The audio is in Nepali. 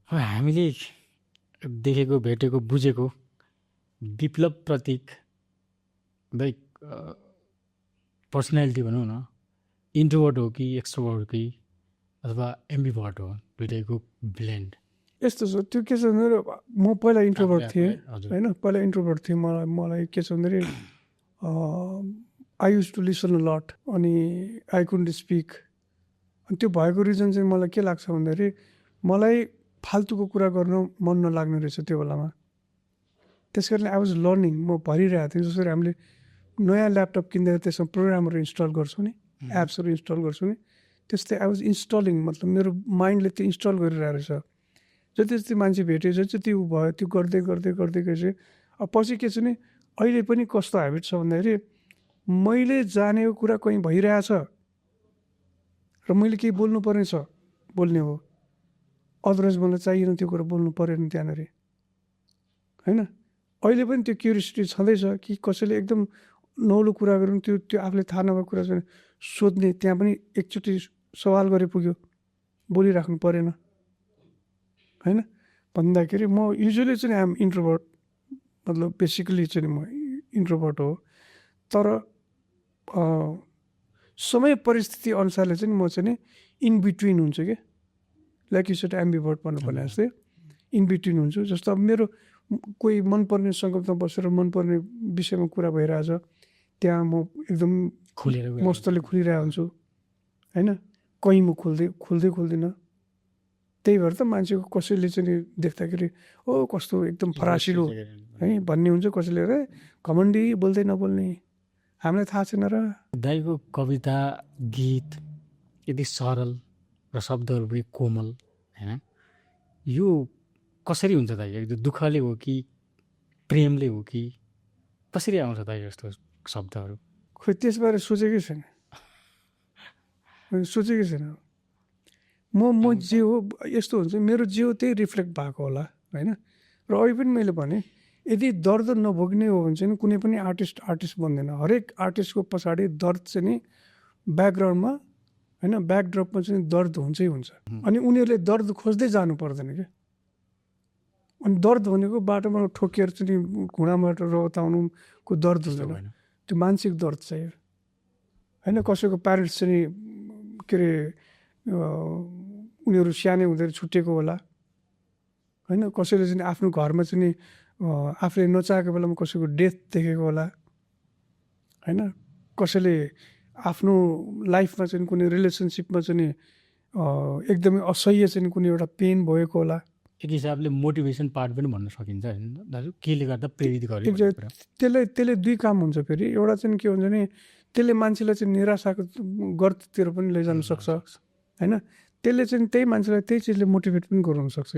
अब हामीले देखेको भेटेको बुझेको विप्लव प्रतीक लाइक पर्सनालिटी भनौँ न, इन्ट्रोभर्ट हो कि एक्सट्रोभर्ट हो कि अथवा एम्बिभर्ट हो, दुइटैको ब्लेन्ड। यस्तो छ, त्यो के छ भन्दाखेरि म पहिला इन्ट्रोभर्ट थिएँ हजुर होइन, पहिला इन्ट्रोभर्ट थिएँ। मलाई के छ भन्दाखेरि I use to listen a lot, अनि आई कुडन्ट स्पिक। अनि त्यो भएको रिजन चाहिँ मलाई के लाग्छ भन्दाखेरि मलाई फाल्तुको कुरा गर्नु मन नलाग्ने रहेछ त्यो बेलामा। त्यस कारणले आई वाज लर्निङ, म भरिरहेको थिएँ। जसरी हामीले नयाँ ल्यापटप किन्दा त्यसमा प्रोग्रामहरू इन्स्टल गर्छौँ नि, एप्सहरू इन्स्टल गर्छौँ नि, त्यस्तै आई वाज इन्स्टलिङ। मतलब मेरो माइन्डले त्यो इन्स्टल गरिरहेको रहेछ। जति जति मान्छे भेट्यो, जति जति ऊ भयो, त्यो गर्दै गर्दै गर्दै गएपछि अब पछि के छ नि, अहिले पनि कस्तो ह्याबिट छ भन्दाखेरि मैले जानेको कुरा कहीँ भइरहेछ र मैले केही बोल्नु पर्ने छ, बोल्ने हो। अदरवाइज मलाई चाहिएन त्यो कुरा, बोल्नु परेन त्यहाँनिर होइन। अहिले पनि त्यो क्युरियोसिटी छँदैछ कि कसैले एकदम नौलो कुरा गरौँ, त्यो आफूले थाहा नभएको कुरा चाहिँ सोध्ने, त्यहाँ पनि एकचोटि सवाल गरे पुग्यो, बोलिराख्नु परेन होइन। भन्दाखेरि म युजली चाहिँ आम इन्ट्रोभर्ट, मतलब बेसिकली चाहिँ म इन्ट्रोभर्ट हो। तर समय परिस्थिति अनुसारले चाहिँ म चाहिँ नि इन बिट्विन हुन्छु कि, लाइक यु सेड एम्बिभर्ट भन्नु भने जस्तै इन बिट्विन हुन्छु। जस्तो अब मेरो कोही मनपर्ने सङ्गतमा बसेर मनपर्ने विषयमा कुरा भइरहेछ, त्यहाँ म एकदम मस्तले खुलिरहेको हुन्छु होइन, कहीँ म खोल्दिनँ। त्यही भएर त मान्छेको कसैले चाहिँ देख्दाखेरि ओ कस्तो एकदम फरासिलो है भन्ने हुन्छ, कसैले रे घमण्डी बोल्दै नबोल्ने, हामीलाई थाहा छैन र। दाइको कविता गीत यति सरल र शब्दहरू पनि कोमल होइन, यो कसरी हुन्छ दाइ? एकदम दुःखले हो कि प्रेमले हो कि कसरी आउँछ दाइ यस्तो शब्दहरू? खोइ त्यसबारे सोचेकै छैन, सोचेकै छैन। म जे हो यस्तो हुन्छ, मेरो जे हो त्यही रिफ्लेक्ट भएको होला होइन। र अहिले पनि मैले भने यदि दर्द नभोग्ने हो भने चाहिँ कुनै पनि आर्टिस्ट बन्दैन। हरेक आर्टिस्टको पछाडि दर्द चाहिँ नि ब्याकग्राउन्डमा होइन, ब्याकड्रपमा चाहिँ दर्द हुन्छै हुन्छ। अनि उनीहरूले दर्द खोज्दै जानु पर्दैन क्या। अनि दर्द भनेको बाटोमा ठोकिएर चाहिँ घुँडाबाट रगताउनुको दर्द हुँदैन, त्यो मानसिक दर्द चाहियो होइन। कसैको प्यारेन्ट्स चाहिँ के अरे उनीहरू सानै हुँदै छुट्टिएको होला होइन। कसैले चाहिँ आफ्नो घरमा चाहिँ आफूले नचाहेको बेलामा कसैको डेथ देखेको होला होइन। कसैले आफ्नो लाइफमा चाहिँ कुनै रिलेसनसिपमा चाहिँ एकदमै असह्य चाहिँ कुनै एउटा पेन भएको होला। एक हिसाबले मोटिभेसन पार्ट पनि भन्न सकिन्छ होइन दाजु, केले गर्दा प्रेरित गर्यो? त्यसले दुई काम हुन्छ फेरि। एउटा चाहिँ के हुन्छ भने त्यसले मान्छेलाई चाहिँ निराशाको गर्ततिर पनि लैजान सक्छ होइन। त्यसले चाहिँ त्यही मान्छेलाई त्यही चिजले मोटिभेट पनि गराउन सक्छ।